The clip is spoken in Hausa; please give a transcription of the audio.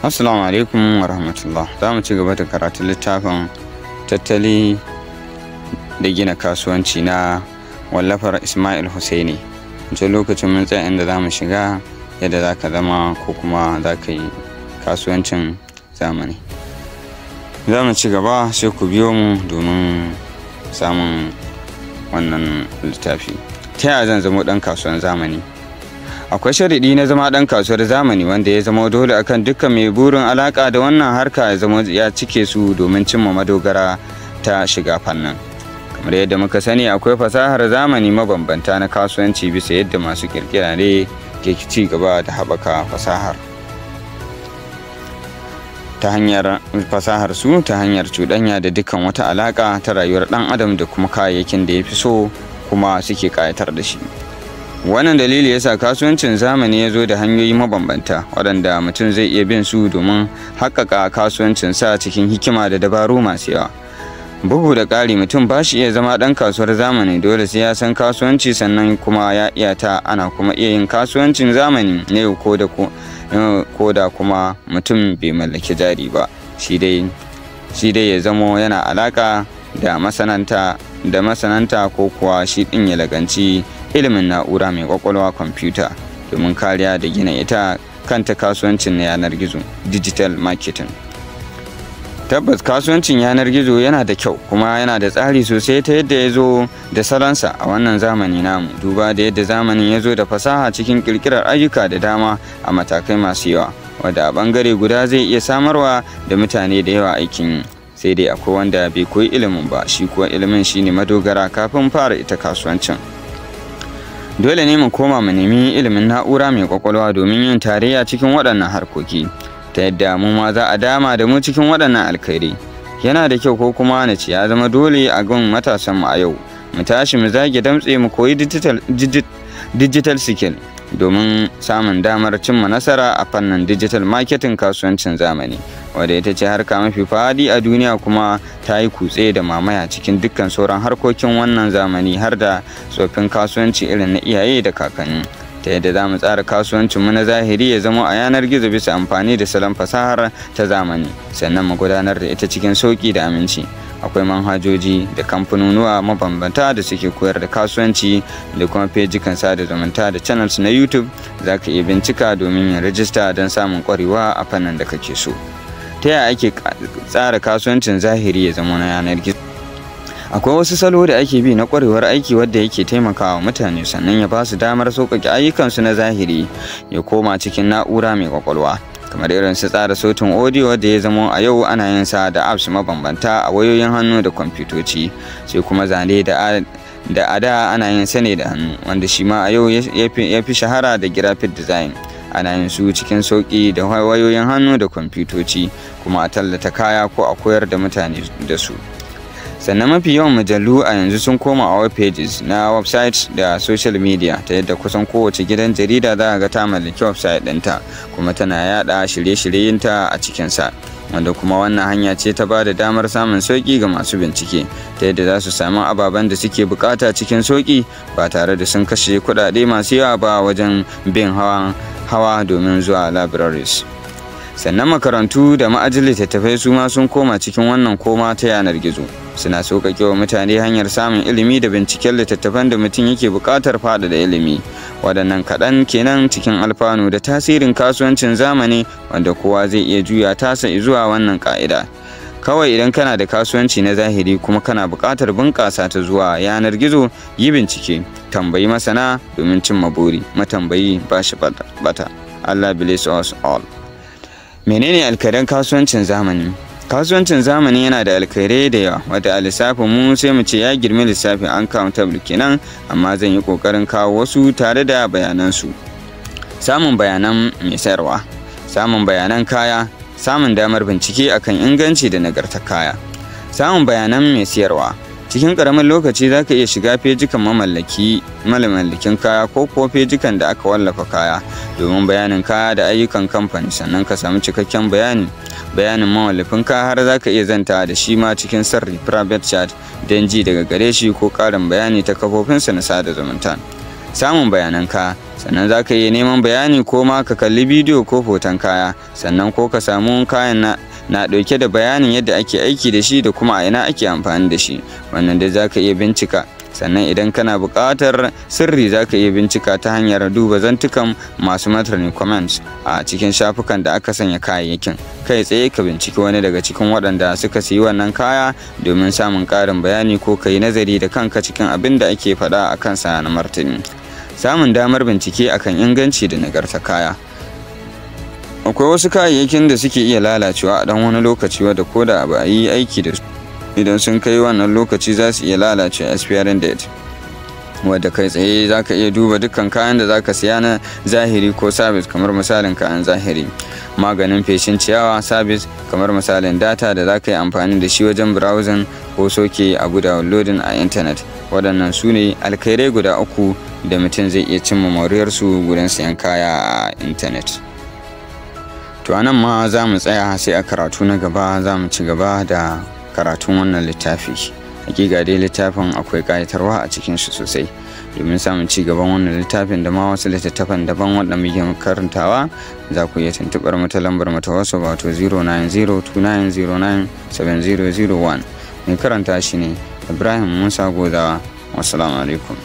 Assalamu alaikum wa rahmatullah. Za mu ci gaba da karatun littafin Tattali da Gina Kasuwanci na wallafar Ismail Hussaini. Wancan lokacin mun tsaya inda za mu shiga yadda za ka zama ko kuma za ka yi kasuwancin zamani. Za mu ci gaba, sai ku biyo mu domin samun wannan littafi. Ta yaya zan zamo ɗan kasuwan zamani? Akwai sharaɗi na zama ɗan kasuwar zamani wanda ya zama dole akan dukkan mai burin alaƙa da wannan harka ya zama ya cike su domin cimma madogara ta shiga fannin. Kamar yadda muka sani, akwai fasahar zamani mabambanta na kasuwanci bisa yadda masu ƙirƙira ne ke ci gaba da haɓaka fasahar ta hanyar fasahar su ta hanyar cuɗanya da dukkan wata alaƙa ta rayuwar ɗan adam da kuma kayayyakin da ya fi so kuma suke ƙayatar da shi. Wannan dalili yasa kasuwancin zamani ya zo da hanyoyi mabambanta waɗanda mutum zai iya bin su domin haƙƙaƙa kasuwancinsa cikin hikima da dabaru masu yawa. Bugu da ƙari, mutum ba shi iya zama ɗan kasuwar zamani dole sai ya san kasuwanci, sannan kuma ya iya ta. Ana kuma iya yin kasuwancin zamani na yau ko da kuma mutum bai mallaki jari ba, shi dai ya zamo yana alaƙa da masananta ko kuwa shi ɗin ya laganci ilimin na'ura mai ƙwaƙwalwa, kwamfuta, domin kariya da gina ita kanta kasuwancin na yanar gizo, digital marketing. Tabbas, kasuwancin yanar gizo yana da kyau kuma yana da tsari sosai ta yadda ya zo da salonsa a wannan zamani namu, duba da yadda zamanin ya zo da fasaha cikin kirkirar ayyuka da dama a matakai masu yawa, wadda a bangare guda zai iya samarwa da mutane da yawa aikin yi. Sai dai akwai wanda bai koyi ilimin ba, shi kuwa ilimin shine madogara kafin fara ita kasuwancin. Dole ne mu koma mu nemi ilimin na'ura mai kwakwalwa domin yin tarayya cikin waɗannan harkoki, ta yadda mu ma za a dama da mu cikin waɗannan alkhairi. Yana da kyau, ko kuma na ce ya zama dole a gun matasan mu a yau, mu tashi mu zage damtse mu koyi digital skill domin samun damar cimma nasara a fannin digital marketing, kasuwancin zamani, wadda ita ce harka mafi faɗi a duniya kuma ta yi kutse da mamaya cikin dukkan sauran harkokin wannan zamani, har da tsoffin kasuwanci irin na iyaye da kakanni, ta yadda za mu tsara kasuwancinmu na zahiri ya zama a yanar gizo bisa amfani da salon fasahar ta zamani, sannan mu gudanar da ita cikin sauƙi da aminci. Akwai manhajoji da kamfanonuwa mabambanta da suke koyar da kasuwanci da kuma fejikan sada zumunta da channels na YouTube. Za ka iya bincika domin yin rajista don samun kwarewa a fannin da kake so. Ta yaya ake tsara kasuwancin zahiri ya zama na yanar gizo? Akwai wasu salo da ake bi na kwarewar aiki wadda yake taimakawa mutane, sannan ya ba su damar sauƙaƙe ayyukansu na zahiri ya koma cikin na'ura mai kwakwalwa, kamar irin su tsara sautin audio da ya zama a yau ana yin sa da apps mabambanta a wayoyin hannu da kwamfutoci, sai kuma zane da a da ana yin sa ne da hannu, wanda shi ma a yau ya fi shahara da graphic design. Ana yin su cikin sauƙi da wayoyin hannu da kwamfutoci, kuma a tallata kaya ko a koyar da mutane da su. Sannan mafi yawan mujallu a yanzu sun koma a web pages na website da social media, ta yadda kusan kowace gidan jarida za ga ta mallaki website ɗinta kuma tana yada shirye-shiryenta a cikinsa, wanda kuma wannan hanya ce ta ba da damar samun sauƙi ga masu bincike, ta yadda za su sami ababen da suke bukata cikin sauƙi ba tare da sun kashe kuɗaɗe masu yawa ba wajen bin hawa hawa domin zuwa libraries. Sannan makarantu da ma'ajin littattafai su ma sun koma cikin wannan koma ta yanar gizo, suna sauƙaƙe wa mutane hanyar samun ilimi da binciken littattafan da mutum yake buƙatar faɗaɗa ilimi. Waɗannan kaɗan kenan cikin alfanu da tasirin kasuwancin zamani, wanda kowa zai iya juya tasa zuwa wannan ƙa'ida. Kawai idan kana da kasuwanci na zahiri kuma kana buƙatar bunƙasa ta zuwa yanar gizo, yi bincike, tambayi masana domin cimma buri. Matambayi ba shi bata. Allah bless us all. Menene alkhairan kasuwancin zamani? Kasuwancin zamani yana da alkhairai da yawa, wadda a lissafin mu sai mu ce ya girmi lissafin uncountable kenan, amma zan yi kokarin kawo wasu tare da bayanansu. Samun bayanan mai sayarwa, samun bayanan kaya, samun damar bincike akan inganci da nagartar kaya. Samun bayanan mai siyarwa: cikin ƙaramin lokaci za ka iya shiga fejikan mamallaki mamallakin kaya ko kuwa fejikan da aka wallafa kaya domin bayanin kaya da ayyukan kamfani, sannan ka samu cikakken bayanin mawallafin kaya, har za ka iya zanta da shi ma cikin sirri, private chat, don ji daga gare shi ko ƙarin bayani ta kafofinsa na sada zumunta. Samun bayanan ka, sannan za ka iya neman bayani ko ma ka kalli bidiyo ko hoton kaya, sannan ko ka samu kayan na ɗauke da bayanin yadda ake aiki da shi da kuma a ina ake amfani da shi. Wannan dai za ka iya bincika. Sannan idan kana buƙatar sirri, za ka iya bincika ta hanyar duba zantukan masu martani, comments, a cikin shafukan da aka sanya kayayyakin. Kai tsaye ka binciki wani daga cikin waɗanda suka siyi wannan kaya domin samun ƙarin bayani, ko ka yi nazari da kanka cikin abin da ake faɗa a kansa na martani. Samun damar bincike akan inganci da nagarta kaya. Akwai wasu kayayyakin da suke iya lalacewa a ɗan wani lokaci, wadda ko da ba a yi aiki da su, idan sun kai wannan lokaci za su iya lalace, expiring date, wadda kai tsaye za ka iya duba dukkan kayan da za ka siya na zahiri ko sabis. Kamar misalin kayan zahiri, maganin feshin ciyawa; sabis, kamar misalin data da za ka yi amfani da shi wajen browsing ko sauke abu, downloading, a intanet. Waɗannan su ne alkhairai guda uku da mutum zai iya cimma moriyarsu gurin siyan kaya a intanet. To, anan ma za mu tsaya, sai a karatu na gaba za mu ci gaba da karatun wannan littafi. Hakika dai littafin akwai ƙayatarwa a cikin shi sosai. Domin samun ci gaban wannan littafin da ma wasu littattafan daban wanda muke karantawa, za ku iya tuntuɓar mu ta lambar mu ta WhatsApp, wato 09029097001. Mai karanta shi ne Ibrahim Musa Gozawa. Wassalamu alaikum.